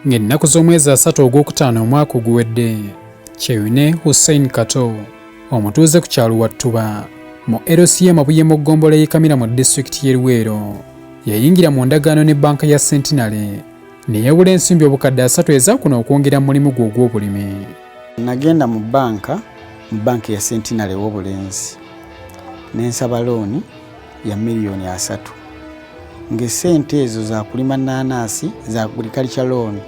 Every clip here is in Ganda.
Ng'ennaku z'omwezi 30 Ogwokutaano omwaka oguwedde, Kyeyune Hussein Kato, omutuuze ku kyalo Wattuba mu LC y'e Mabuye mu ggombolola y'e Kamira mu disitulikiti y'e Luweero, yayingira mu ndagaano ne bbanka ya Centenary ne yeewola ensimbi obukadde 30 eza kuno okwongera mu mulimu gwe ogw'obulimi. Nagenda mu bbanka, mu bbanka ya Centenary ew'Obulenzi, ne nsaba looni ya miliyoni 30, ng'essente ezo za kulima nnaanaasi, za agriculture loan,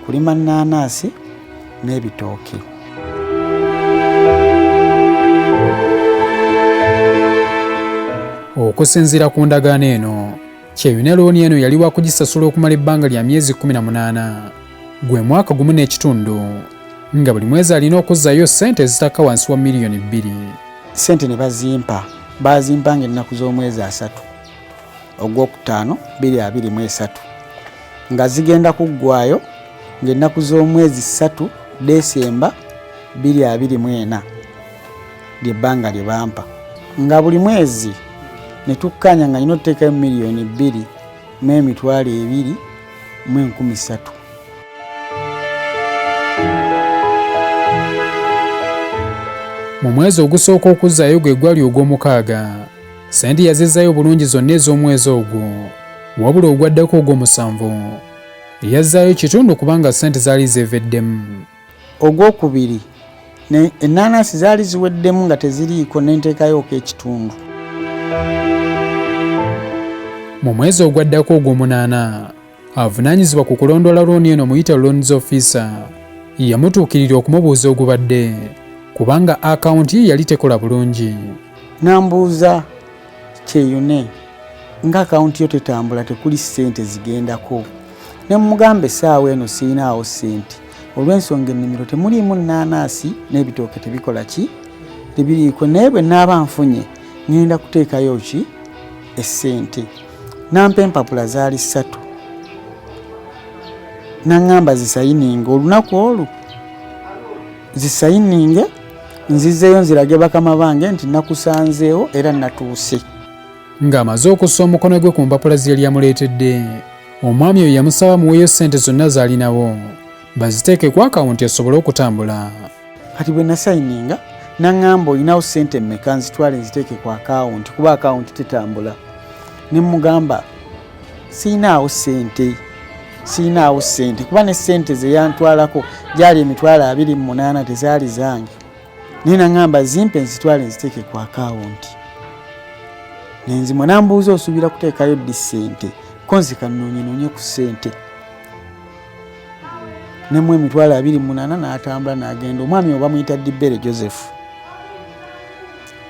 kulima nnaanaasi n'ebitooke. Okusinziira ku ndagaano eno, Kyeyune looni eno yali wa kugisasula okumala ebbanga lya myezi 18, gwe mwaka gumu n'ekitundu, nga buli mwezi alina okuzzaayo ssente ezitakka wansi wa miliyoni 2. Ssente ne bazimpa, bazimpa ng'ennaku z'omwezi 30 Ogwokutaano 2023, nga zigenda kuggwayo ng'ennaku z'omwezi 3 Desemba 2024, lyebbanga lye bampa. Nga buli mwezi ne tukkaanya nga nina okuteekayo miliyoni 2 mu emitwalo 2 mu enkumi 3. Mu mwezi ogusooka okuzzaayo gwe gwali ogw'omukaaga, ssente yazizzaayo bulungi zonna ez'omwezi ogwo, wabula ogwaddako ogw'omusanvu yazzaayo kitundu kubanga ssente zaali zeeveddemu. Ogwokubiri ennaanansi zaali ziweddemu nga teziriiko, ne nteekayoko ekitundu. Mu mwezi ogwaddako ogw'omunaana, avunaanyizibwa ku kulondoola looni eno muyite loans officer yamutuukirira okumubuuza ogubadde, kubanga akawunti ye yali tekola bulungi. Nambuuza, "Kyeyune, nga akawunti yo tetambula, tekuli ssente zigendako?" Ne mugamba, "Essaawa eno sirinaawo ssente olw'ensonga ennimiro temuliimu nnaanaasi n'ebitooke tebikola ki, tebiriiko, naye bwe naaba nfunye ŋŋenda kuteekayo ki essente." Nampa empapula zaali ssatu, naŋŋamba zisayininge olunaku olwo, zisayininge nzizeeyo nzirage bakama bange nti nakusanzeewo era natuuse. Ng'amaze okussa omukono gwe ku mpapula ze yali amuleetedde, omwami oyo yamusaba muweeyo ssente zonna z'alinawo baziteeke ku akawunti esobole okutambula. Kati bwe nasayininga, naŋŋamba, "Olinawo ssente mmeka nzitwale nziteeke ku akawunti, kuba akawunti tetambula?" Ne mugamba, "Siinaawo ssente, siinaawo ssente," kuba ne ssente ze yantwalako gyali emitwalo 28, tezaali zange. Naye naŋŋamba zimpe nzitwale nziteeke ku akawunti. Nenzimwa. Nambuuza, "Osuubira kuteekayo ddi ssente?" Ko nze kanoonyenoonye ku ssente. Nemu emitwalo 28, n'atambula n'agenda. Omwami oba muyita Dibere Joseph,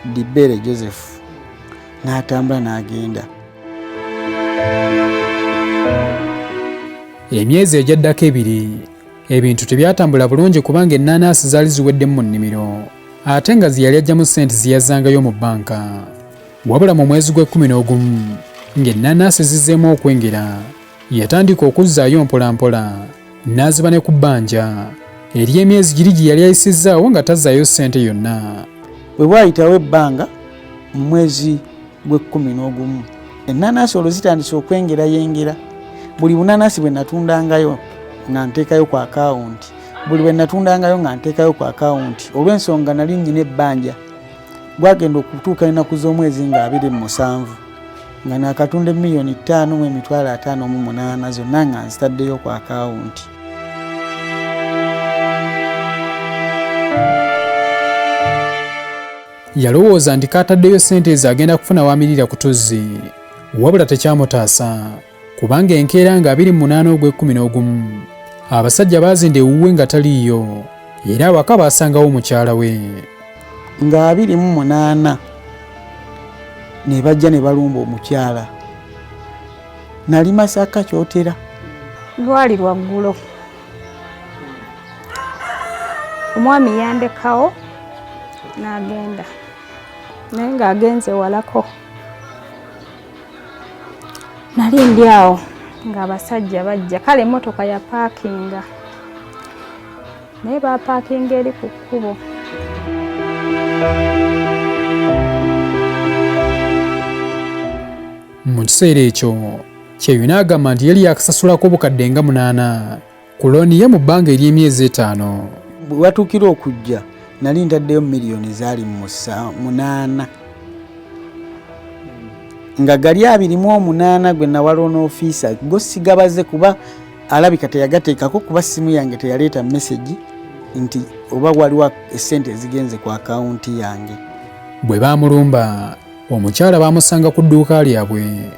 Dibere Joseph, n'atambula n'agenda. Emyezi egyaddako ebiri ebintu tebyatambula bulungi, kubanga ennaanaasi zaali ziweddemu mu nnimiro, ate nga ze yali aggyamu ssente zeyazzangayo mu bbanka. Wabula mu mwezi gw'e11 ng'ennaanaasi zizzeemu okwengera, yatandika okuzzaayo mpolampola, n'aziba ne ku bbanja ery'emyezi giri gye yali ayisizzaawo nga tazzaayo ssente yonna. Bwe bwayitawo ebbanga, mu mwezi gw'e11, ennaanaasi olwo zitandise okwengerayengera. Buli bunanaasi bwe natundangayo nga nteekayo ku akawunti, buli bwe natundangayo nga nteekayo ku akawunti, olw'ensonga nali nnyina ebbanja. Gwagenda okutuuka ennaku z'omwezi nga 27, nga nakatunda emiliyoni 5 mu emitwalo 58 zonna nga nzitaddeyo ku akawunti. Yalowooza nti kaataddeyo ssente ezo agenda kufuna waamirira ku tuzzi, wabula tekyamutaasa, kubanga enkeera nga 28 ogw'e11 abasajja baazinda ewuwe nga taliiyo, era awaka baasangawo mukyala we. Nga 28 ne bajja ne balumba omukyala. Nali Masaka Kyotera. Lwali lwaggulo, omwami yandekawo n'agenda, naye ng'agenze walako. Nali ndi awo ng'abasajja bajja. Kale emmotoka ya paakinga, naye bapaakinga eri ku kkubo. Mu kiseera ekyo, Kyeyune agamba nti yali yakasasulako obukadde nga 8. ku looni ye mu bbanga ery'emyezi 5. Bwe watuukira okujja nali ntaddeyo miliyoni zaali 8 nga gali 28 gwe nawa loan officer go sigabaze kuba alabika teyagateekako kuba simu yange teyaleeta message nti oba waliwo essente ezigenze ku akawunti yange. Bwe baamulumba omukyala baamusanga ku dduuka lyabwe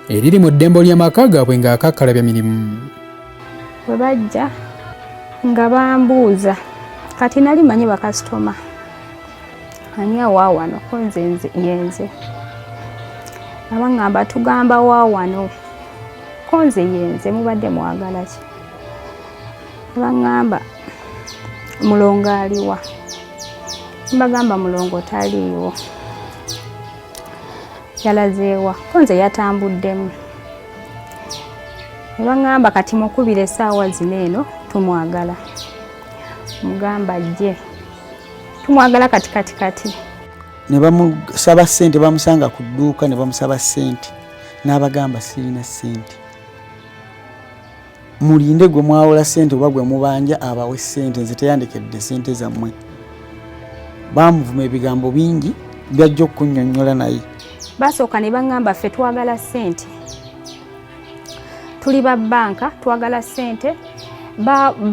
eriri mu ddembo ly'amaka gaabwe ng'akakkalabya mirimu. Bwe bajja nga bambuuza kati nali manyi bakasitoma ani awa wano ko nze yenze abaŋŋamba tugamba wa wano ko nze yenze mubadde mwagala ki? Baŋŋamba Mulongo aliwa? Mbagamba Mulongo taliiwo, yalazeewa ko nze yatambuddemu. Ne baŋŋamba kati mukubire essaawa zino eno tumwagala, mugamba ajje tumwagala kati kati kati. Ne bamusaba ssente, bamusanga ku dduuka ne bamusaba ssente n'abagamba sirina ssente, mulinde gwe mwawola ssente oba gwe mubanja abawe ssente, nze teyandekedde ssente zammwe. Baamuvuma ebigambo bingi byajja okunnyonnyola naye. Basooka ne baŋŋamba ffe twagala ssente, tuli ba bbanka twagala ssente.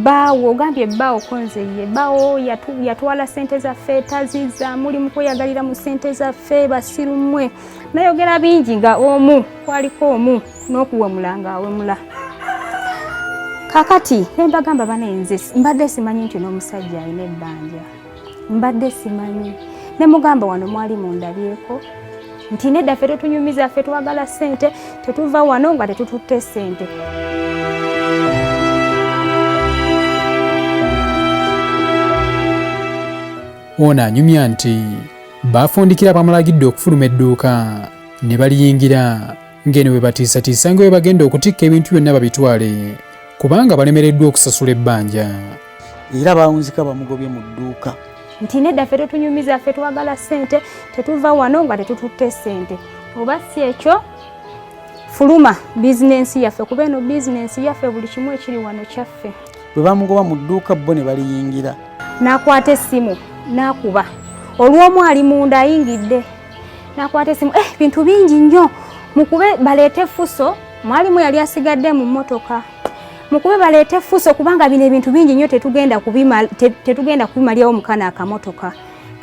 Baawo ogambye bbaawo ko nze ye bbaawo yatwala ssente zaffe tazizza, muli mu kweyagalira mu ssente zaffe basiru mmwe. Nayogera bingi nga omu kwaliko omu n'okuwemula ng'awemula. Kakati ne mbagamba bane nze mbadde simanyi nti n'omusajja alina ebbanja, mbadde simanyi. Ne mugamba wano mwali mundabyeko nti nedda ffe tetunyumiza, ffe twagala ssente, tetuva wano nga tetututte ssente. Ono anyumya nti baafundikira bamulagidde okufuluma edduuka ne baliyingira ng'eno bwe batiisatiisa nga bwe bagenda okutikka ebintu byonna babitwale kubanga balemereddwa okusasula ebbanja. Era bawunzika bamugobye mu dduuka nti nedda ffe tetunyumiza, ffe twagala ssente, tetuva wano nga tetututte ssente, oba si ekyo fuluma bizinensi yaffe kuba eno bizinensi yaffe buli kimu ekiri wano kyaffe. Bwe bamugoba mu dduuka bo ne baliyingira. N'akwata essimu n'akuba olw'omu ali munda ayingidde, n'akwata essimu bintu bingi nnyo mukube baleete fuso, mwalimu yali asigadde mu mmotoka, mukube baleete fuso kubanga bino ebintu bingi nnyo tetugenda kubimalyawo mu kano akamotoka.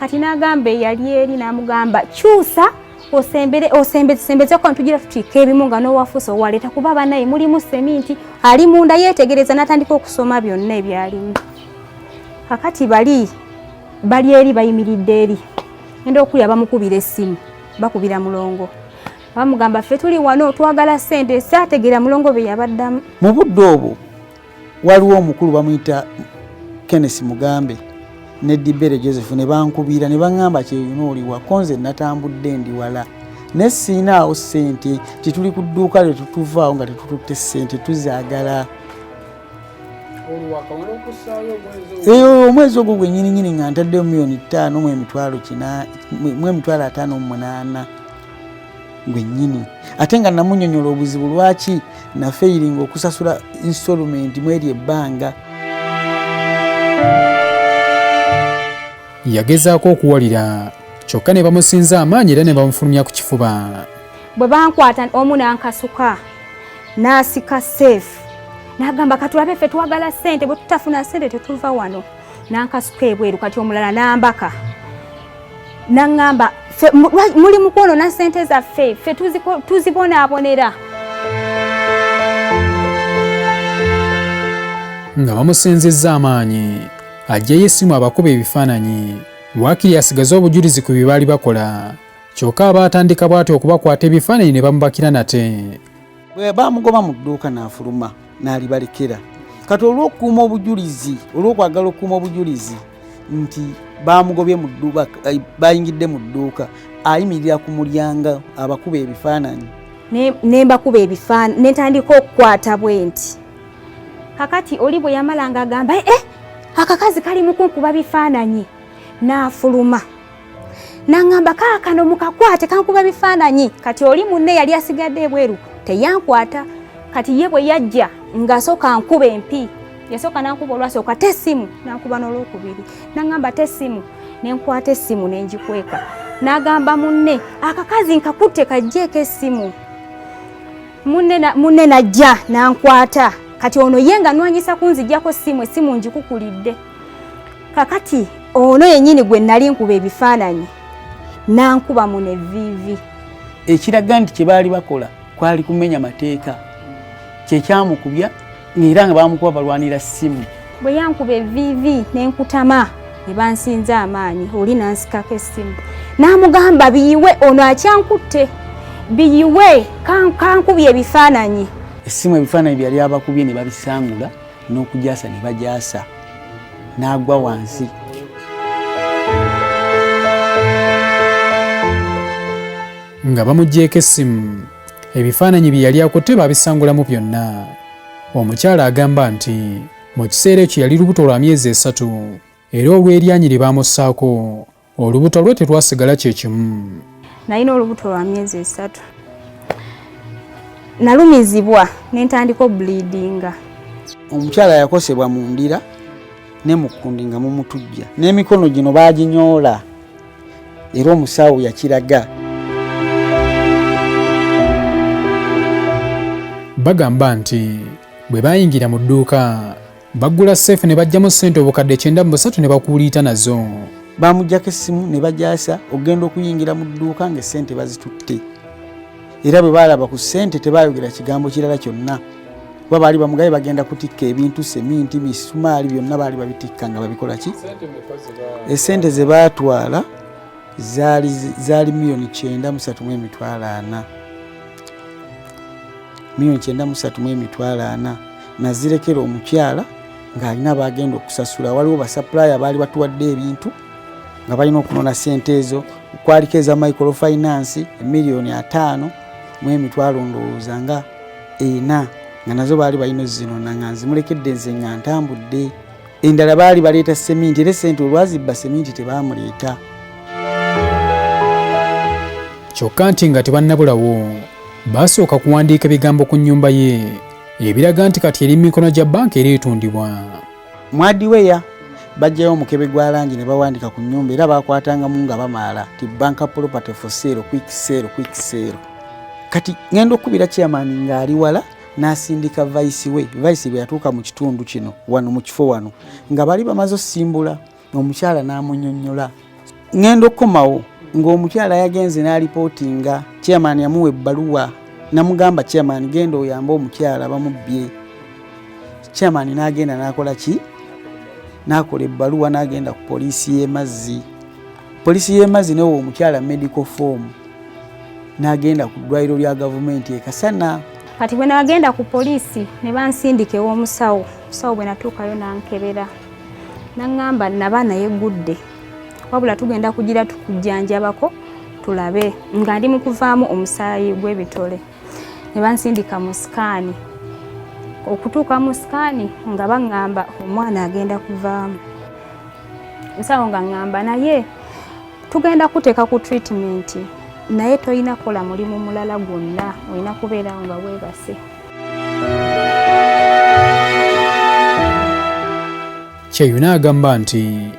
Kati n'agamba eyali eri n'amugamba kyusa osembezeko ntugira tutikka ebimu nga n'owafuso waleeta kuba banaye mulimu seminti ali munda yeetegereza n'atandika okusoma byonna ebyalimu. Kakati bali eri bayimiridde eri ngenda okulya bamukubira essimu, bakubira Mulongo bamugamba ffe tuli wano twagala ssente. Saategeera Mulongo bye yabaddamu. Mu budde obwo waliwo omukulu bamuyita Kenneth Mugambe ne Dibere Joseph ne bankubira ne baŋŋamba kyeyuna oliwa ko nze natambudde ndi wala ne siinaawo ssente, tituli ku dduuka lye tutuvaawo nga tetututte ssente tuzaagala. Omwezi ogwo gwennyininyini nga ntaddeyo miliyoni 5 mu 58,000 gwennyini, ate nga namunyonyola obuzibu lwaki nafeiringa okusasula installment mweri ebbanga. Yagezaako okuwalira kyokka ne bamusinza amaanyi era ne bamufulumya ku kifuba. Bwe bankwata omu n'ankasuka n'asika seefu n'agamba katulabe ffe twagala ssente, bwe tutafuna ssente tetuva wano, n'ankasuka ebweru. Kati omulala n'ambaka n'aŋŋamba muli mu kwonoona ssente zaffe, ffe tuzibonaabonera. Nga bamusinzizza amaanyi aggyeyo essimu abakuba ebifaananyi waakiri asigaze obujulizi ku bye baali bakola, kyokka aba atandika bw'atyo okubakwata ebifaananyi ne bamubakira nate. Bwe bamugoba mu dduuka n'afuluma n'alibalekera. Kati olw'okukuuma obujulizi, olw'okwagala okukuuma obujulizi nti bamugobye mu dduuka, bayingidde mu dduuka, ayimirira ku mulyango abakuba ebifaananyi. Ne mbakuba ebifaananyi ne ntandika okukwata bwe nti. Kakati oli bwe yamala ng'agamba akakazi kali mu kunkuba bifaananyi, n'afuluma n'aŋŋamba kaakano mukakwate kankuba bifaananyi. Kati oli munne yali asigadde ebweru teyankwata, kati ye bwe yajja ng'asooka nkuba empi. Yasooka nankuba olwasooka te essimu, nankuba n'olwokubiri, nangamba te essimu, nenkwata essimu nengikweka. N'agamba munne akakazi nkakutte kajjeeko essimu. Munne najja nankwata. Kati ono ye nga nwanyisa kunzijjako ssimu, essimu ngikukulidde. Kakati ono yennyini gwe nali nkuba ebifaananyi nankuba muno evviivi. Ekiraga nti kye baali bakola kwali kumenya mateeka, kyekyamukubya era nga bamukuba balwanira ssimu. Bwe yankuba evviivi nenkutama ne bansinza amaanyi, oli nansikako essimu n'amugamba biyiwe, ono akyankutte biyiwe, kankubye ebifaananyi. Essimu ebifaananyi byali abakubye ne babisangula n'okujaasa ne bajaasa, n'agwa wansi. Nga bamuggyeeko essimu, ebifaananyi bye yali akutte babisangulamu byonna. Omukyala agamba nti mu kiseera ekyo yali lubuto lwa myezi 3 era olw'eryanyi lye baamussaako olubuto lwe terwasigala kye kimu. Nalina olubuto lwa myezi 3. Nalumizibwa ne ntandika obleedinga. Omukyala yakosebwa mu ndira ne mu kkundi nga mumutujja, n'emikono gino baaginyoola era omusawo yakiraga. Bagamba nti bwe baayingira mu dduuka baggula seefu ne baggyamu ssente obukadde 93 ne bakuuliita nazo. Bamuggyako essimu ne bagyasa okugenda okuyingira mu dduuka ng'essente bazitutte. Era bwe baalaba ku ssente tebaayogera kigambo kirala kyonna, kuba baali bamugaye bagenda kutikka ebintu, seminti, misumaali, byonna baali babitikka nga babikola ki? Essente ze baatwala zaali 930,400. 930,400 nazirekera omukyala ng'alina baagenda okusasula. Waliwo basupplier baali batuwadde ebintu nga balina okunona ssente ezo, kwaliko eza microfinance 50,000,000 ndowooza nga 4 nga nazo baali balina ozinona, nga nzimulekedde nze nga ntambudde. Endala baali baleeta seminti, era essente olwazibba seminti tebaamuleeta. Kyokka nti nga tebannabulawo, baasooka kuwandiika ebigambo ku nnyumba ye ebiraga nti kati eri mu mikono gya bbanka era etundibwa. Mwadiweya bajjayo omukebe gwa langi ne bawandiika ku nnyumba, era baakwatangamu nga bamaala ti banka property for sale, quick sale, quick sale. Kati ngenda okukubira chairman ng'ali wala, n'asindika vice we. Vice bwe yatuuka mu kitundu kino wano mu kifo wano nga bali bamaze osimbula, omukyala n'amunyonnyola. Ngenda okukomawo ng'omukyala yagenze n'alipootinga, chairman yamuwa ebbaluwa namugamba chairman genda oyambe omukyala bamubbye. Chairman n'agenda n'akola ki? N'akola ebbaluwa n'agenda ku poliisi y'e Mazzi. Poliisi y'e Mazzi n'ewa omukyala medical form n'agenda ku ddwaliro lya gavumenti e Kasana. Kati bwe nagenda ku poliisi ne bansindika ew'omusawo. Omusawo bwe natuukayo n'ankebera n'aŋŋamba naba naye gudde, wabula tugenda kugira tukujjanjabako tulabe, nga ndi mu kuvaamu omusaayi gw'ebitole. Ne bansindika mu sikaani. Okutuuka mu sikaani nga baŋŋamba omwana agenda kuvaamu. Musawo nga ŋŋamba naye tugenda kuteeka ku treatment, naye tolina kukola mulimu mulala gwonna, olina kubeerawo nga weebase. Kyeyune agamba nti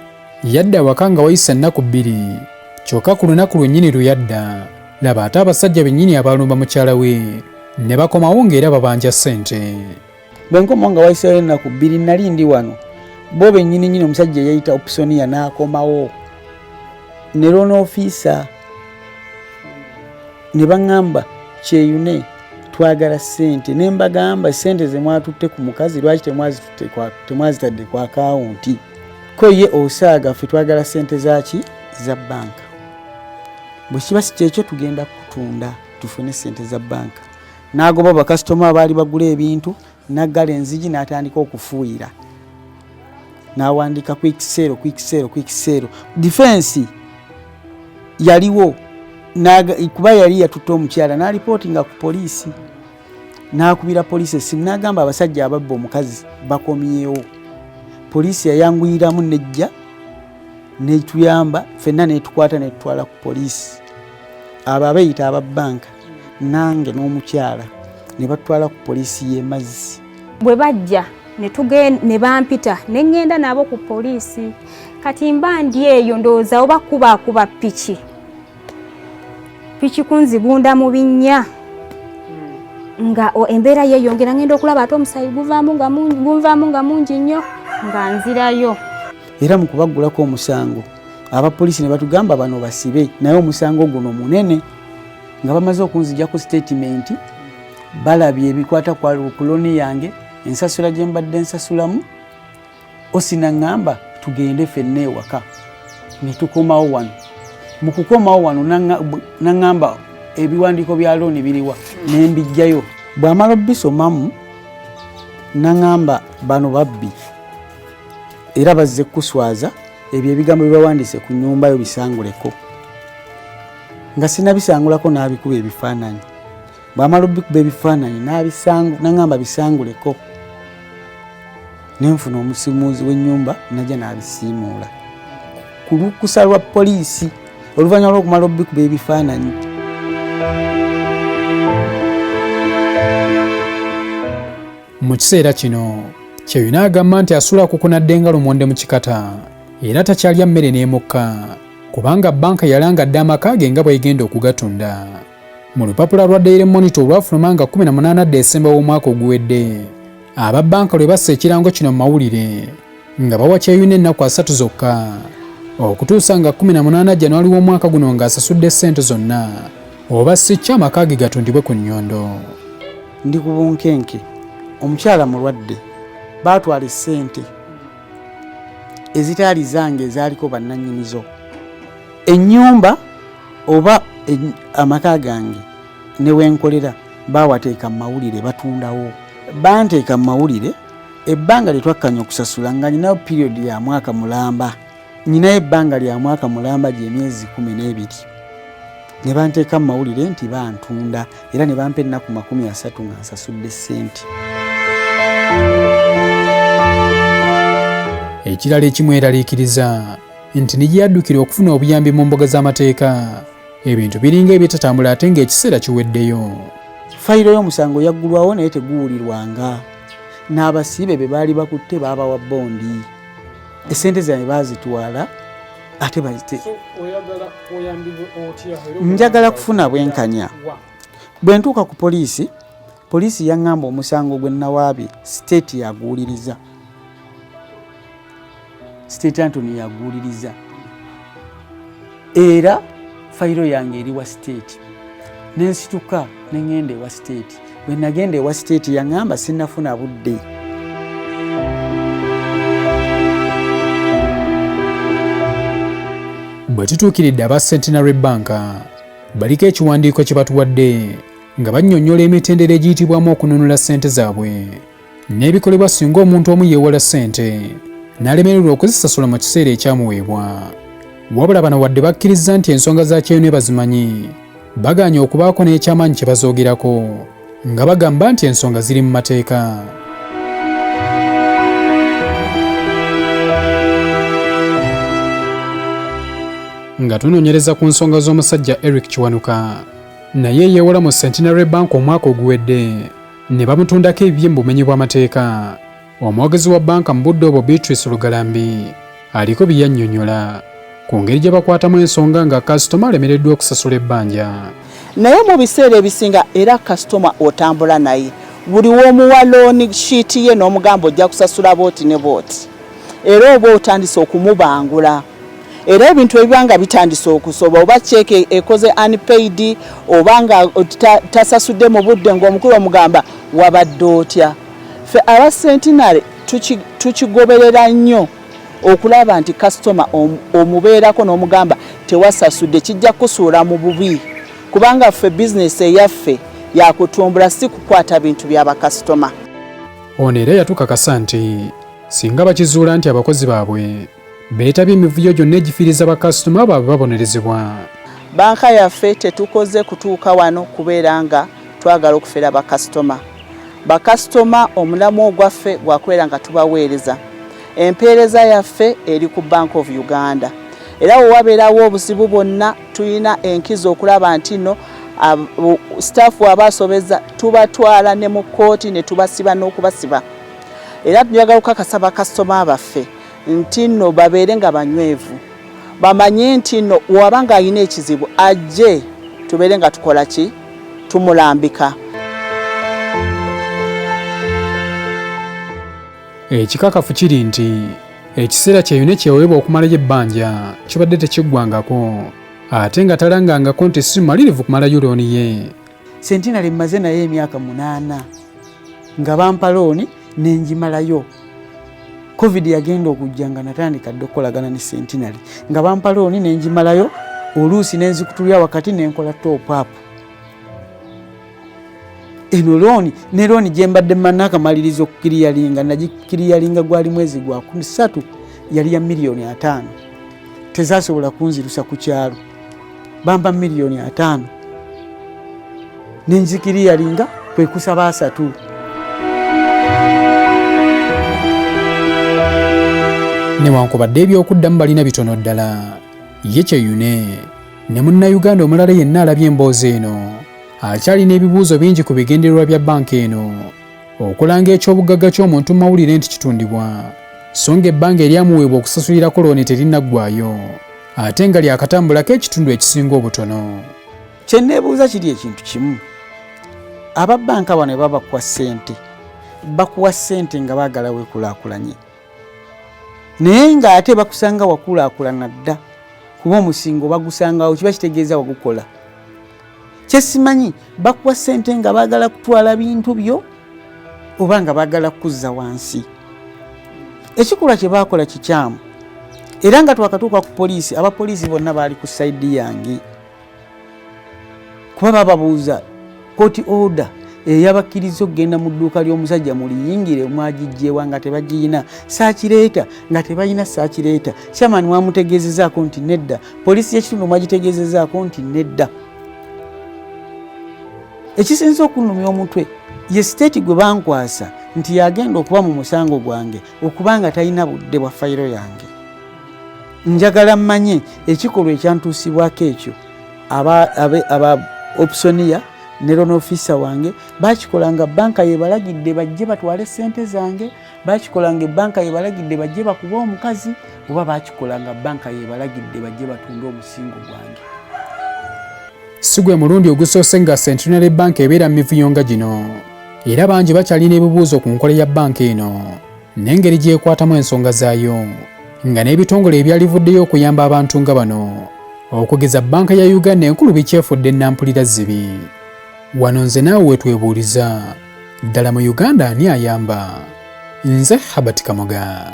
yadda awaka nga wayise ennaku 2, kyokka ku lunaku lwennyini lwe yadda, laba ate abasajja bennyini abaalumba mukyala we ne bakomawo ng'era babanja ssente. Bwe nkomawo nga wayiseewo ennaku 2 nali ndi wano, bo bennyini nnyini omusajja eyayita Opsonia n'akomawo ne loan officer ne baŋŋamba Kyeyune twagala ssente, ne mbagamba ssente ze mwatutte ku mukazi lwaki temwazitadde ku akawunti? Ko ye osaaga ffe twagala ssente zaaki? Za bbanka. Bwe kiba si kyekyo tugenda kutunda tufune ssente za bbanka. N'agoba bakasitoma abaali bagula ebintu, n'aggala enzigi n'atandika okufuuyira. N'awandiika quick sale, quick sale, quick sale. Defense yaliwo, kuba yali yatutte omukyala n'alipootinga ku poliisi, n'akubira poliisi essimu n'agamba abasajja ababba omukazi bakomyewo. Poliisi yayanguyiramu nejja netuyamba ffenna netukwata netutwala ku poliisi. Abo abeeyita aba bbanka nange n'omukyala ne batutwala ku poliisi y'e Mazzi. Bwe bajja Ne bampita ne ŋŋenda nabo ku poliisi. Kati mba ndi eyo ndowooza oba kubaakuba piki piki kunzigunda mu binnya, nga embeera yeeyongera, ngenda okulaba ate omusaayi guvaamu nga gunvaamu nga mungi nnyo, nga nzirayo. Era mu kubaggulako omusango, abapoliisi ne batugamba bano basibe, naye omusango guno munene. Nga bamaze okunzijako sitatimenti, balabye ebikwata ku looni yange, ensasula gye mbadde nsasulamu. OC naŋŋamba tugende ffenna ewaka, ne tukomawo wano. Mu kukomawo wano naŋŋamba ebiwandiiko bya looni biriwa, ne mbijjayo. Bw'amala obisomamu naŋŋamba bano babbi era bazze kukuswaza, ebyo ebigambo bye bawandiise ku nnyumba yo bisanguleko. Nga sinabisangulako n'abikuba ebifaananyi. Bw'amala obikuba ebifaananyi naŋŋamba bisanguleko, nenfuna omusimuuzi w'ennyumba najja n'abisiimuula ku lukusa lwa poliisi oluvannyuma lw'okumala obikuba ebifaananyi. Mu kiseera kino Kyeyune agamba nti asula akukunadde nga lumonde mu kikata era takyalya mmere n'emukka, kubanga bbanka yalanga dda amaka ge nga bw'egenda okugatunda. Mu lupapula lwa Daily Monitor olwafuluma nga 18 Desemba w'omwaka oguwedde, aba bbanka lwe bassa ekirango kino mu mawulire nga bawa Kyeyune ennaku 3 zokka okutuusa nga 18 Januari w'omwaka guno ng'asasudde ssente zonna, oba si kyo amaka ge gatundibwe ku nnyondo. Ndi ku bunkenke, omukyala mulwadde, baatwala essente ezitaali zange ezaaliko bannannyinizo. Ennyumba oba amaka gange ne wenkolera baawateeka mu mawulire, batundawo. Banteeka mu mawulire ebbanga lye twakkanya okusasula nga nyinayo period ya mwaka mulamba, nyinayo ebbanga lya mwaka mulamba gy'emyezi 12, ne banteeka mu mawulire nti bantunda era ne bampa ennaku 30 nga nsasudde ssente. Ekirala ekimweraliikiriza nti ne gye yaddukira okufuna obuyambi mu mbuga z'amateeka ebintu biringa ebitatambula ate ng'ekiseera kiweddeyo. Fayiro y'omusango yaggulwawo naye teguwulirwanga, n'abasibe be baali bakutte baabawa bondi, essente zange baazitwala ate bazite. Njagala kufuna bwenkanya. Bwe ntuuka ku poliisi, poliisi yaŋŋamba omusango gwe nawaabye state yaguwuliriza, State Antony yaguwuliriza, era fayiro yange eri wa state. Nensituka ne ŋŋenda ewa state. Bwe nagenda ewa state yaŋŋamba sinnafuna budde. Bwe tutuukiridde aba Centenary Bank, baliko ekiwandiiko kye batuwadde nga bannyonnyola emitendera egiyitibwamu okununula ssente zaabwe n'ebikolebwa singa omuntu omu yeewola ssente n'alemererwa okuzisasula mu kiseera ekyamuweebwa. Wabula bano wadde bakkirizza nti ensonga za Kyeyune bazimanyi, bagaanye okubaako n'ekyamaanyi kye bazoogerako nga bagamba nti ensonga ziri mu mateeka. Nga tunoonyereza ku nsonga z'omusajja Eric Kiwanuka, naye yeewola mu Centenary Bank omwaka oguwedde ne bamutundako ebibye mu bumenyi bw'amateeka. Omwogezi wa bbanka mu budde obwo Beatrice Lugalambi aliko bye yannyonnyola ku ngeri gye bakwatamu ensonga nga kasitoma alemereddwa okusasula ebbanja. Naye mu biseera ebisinga era kasitoma otambula naye buli w'omuwa looni shiiti ye n'omugamba ojja kusasula booti ne booti, era oba otandise okumubangula. Era ebintu ebiba nga bitandise okusoba, oba ceeke ekoze unpaid, oba nga tasasudde mu budde, ng'omukulu omugamba wabadde otya. Ffe aba Centenary tukigoberera nnyo okulaba nti kasitoma omubeerako n'omugamba tewasasudde, kijja kukusuula mu bubi, kubanga ffe bizinesi eyaffe yakutumbula, si kukwata bintu bya bakasitoma. Ono era yatukakasa nti singa bakizuula nti abakozi baabwe beetabye emivuyo gyonna egifiiriza bakasitoma baabwe babonerezebwa. Banka yaffe tetukoze kutuuka wano kubeera nga twagala okufera bakasitoma. Bakasitoma omulamwa ogwaffe gwakubeera nga tubaweereza. Empeereza yaffe eri ku Bank of Uganda, era we wabeerawo obuzibu bwonna tulina enkizo okulaba nti no sitaafu aba asobeza tubatwala ne mu kkooti ne tubasiba n'okubasiba. Era njagala okukakasa bakasitoma baffe nti nno babeere nga banywevu, bamanye nti nno waba ng'alina ekizibu ajje tubeere nga tukola ki, tumulambika. Ekikakafu kiri nti ekiseera Kyeyune kyeweebwa okumalayo ebbanja kibadde tekiggwangako, ate nga talangangako nti si mumalirivu kumalayo looni ye. Centenary mmaze naye emyaka 8 nga bampa looni nenjimalayo. Covid yagenda okujja nga natandika dda okukolagana ne Centenary, nga bampa looni nenjimalayo, oluusi nenzikutulira wakati nenkola top up. Eno looni ne looni gye mbadde nakamaliriza okukiriyalinga, nagikiriyalinga gwali mwezi gwa 3, yali ya miliyoni 5, tezasobola kunzirusa ku kyalo, bampa miliyoni 5 nenzikiriyalinga kwe kusaba 3. Newankubadde ebyokuddamu balina bitono ddala, ye Kyeyune ne munnayuganda omulala yenna alabye emboozi eno akyalina ebibuuzo bingi ku bigendererwa bya bbanka eno okulanga eky'obugagga ky'omuntu mu mawulire nti kitundibwa, so ng'ebbanga eryamuweebwa okusasulirako looni terinnaggwaayo ate nga lyakatambulako ekitundu ekisinga obutono. Kye neebuuza kiri ekintu kimu, aba bbanka bano babakuwa ssente, bakuwa ssente nga baagala weekulaakulanye, naye ng'ate bakusanga wakulaakulana dda, kuba omusingo bagusangawo, kiba kitegeeza wagukola. Kyesimanyi bakuwa ssente nga baagala kutwala bintu byo oba nga baagala kukuzza wansi. Ekikolwa kye baakola kikyamu, era nga twakatuuka ku poliisi, abapoliisi bonna baali ku sayidi yange, kuba bababuuza kooti order eyabakkiriza okugenda mu dduuka ly'omusajja muliyingire, mwagijjewa nga tebagiyina, saakireeta nga tebalina saakireeta. Chairman mwamutegeezezaako nti nedda, poliisi y'ekitundu mwagitegeezezaako nti nedda. Ekisinze okunnumya omutwe ye siteeti gwe bankwasa nti yagenda okuba mu musango gwange okuba nga talina budde bwa fayiro yange. Njagala mmanye ekikolwa ekyantuusibwako ekyo aba opsonia ne loan officer wange bakikola nga banka yebalagidde bajje batwale ssente zange, bakikola nga ebbanka yebalagidde bajje bakube omukazi, oba bakikola nga banka yebalagidde bajje batunde omusingo gwange. Si gwe mulundi ogusoose nga Centenary Bank ebeera mu mivuyo nga gino, era bangi bakyalina ebibuuzo ku nkola ya bbanka eno n'engeri gy'ekwatamu ensonga zaayo, nga n'ebitongole ebyalivuddeyo okuyamba abantu nga bano okugeza bbanka ya Uganda enkulu bikyefudde nampulira zibi. Wano nze naawe wetwebuuliza ddala mu Uganda ani ayamba? Nze Herbert Kamoga.